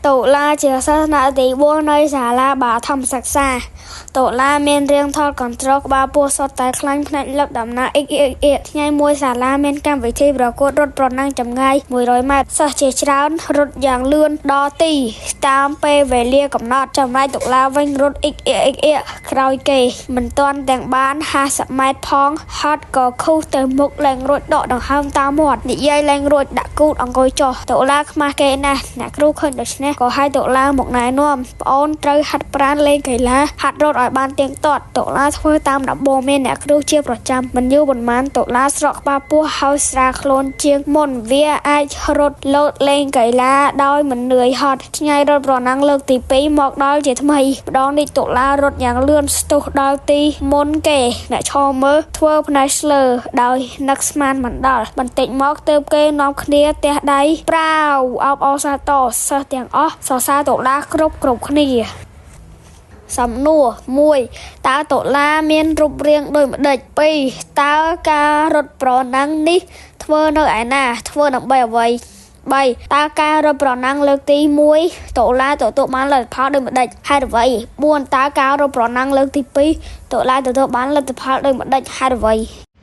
តុលាជាសិស្សថ្នាក់ទី4នៃសាលាបាធម្មសិក្សាតុលាមានរាងថតកន្ត្រកក្បាលពោះសុទ្ធតែខ្លាញ់ភ្នែកលឹបដំណើរអ៊ិកអ៊ិកអ៊ិកថ្ងៃមួយសាលាមានកម្មវិធីប្រកួតរត់ប្រណាំងចម្ងាយ100ម៉ែត្រសិស្សជាច្រើនរត់យ៉ាងលឿនដល់ទីតាមពេលវេលាកំណត់ចំណែកតុលាវិញរត់អ៊ិកអ៊ិកអ៊ិកអ៊ិកក្រោយគេមិនទាន់ទាំងបាន50ម៉ែត្រផងហត់ក៏ខុសទៅមុខឡើងរួចដកដង្ហើមតាមមាត់និយាយឡើងរួចដាក់គូតអង្គុយចុះតុលាខ្មាស់គេណាស់អ្នកគ្រូឃើញដូច្នេះក៏ហៅតុលាមកណែនាំប្អូនត្រូវហាត់ប្រាណលេងកីឡាហាត់រត់ឲ្យបានទៀងទាត់តុលាធ្វើតាមដំបូន្មានអ្នកគ្រូជាប្រចាំមិនយូរប៉ុន្មានតុលាស្រកក្បាលពោះហើយស្រាលខ្លួនជាងមុនវាអាចរត់លោតលេងកីឡាដោយមិននឿយហត់ថ្ងៃរត់ប្រណាំងលើកទី2មកដល់ជាថ្មីម្ដងនេះតុលារត់យ៉ាងលឿនស្ទុះដល់ទីមុនគេអ្នកឈរមើលធ្វើភ្នែកស្លើដោយនឹកស្មានមិនដល់បន្តិចមកទើបគេនាំគ្នាទះដៃប្រាវអបអរសាទរសិស្សទាំងអស់សរសើរតុលាគ្រប់គ្រប់គ្នាសំណួរ1តើតុលាមានរូបរាងដូចម្ដេច2តើការរត់ប្រណាំងនេះធ្វើនៅឯណាធ្វើដើម្បីអ្វី3តើការរត់ប្រណាំងលើកទី1តុលាទទួលបានលទ្ធផលដូចម្ដេចហេតុអ្វី4តើការរត់ប្រណាំងលើកទី2តុលាទទួលបានលទ្ធផលដូចម្ដេចហេតុអ្វី។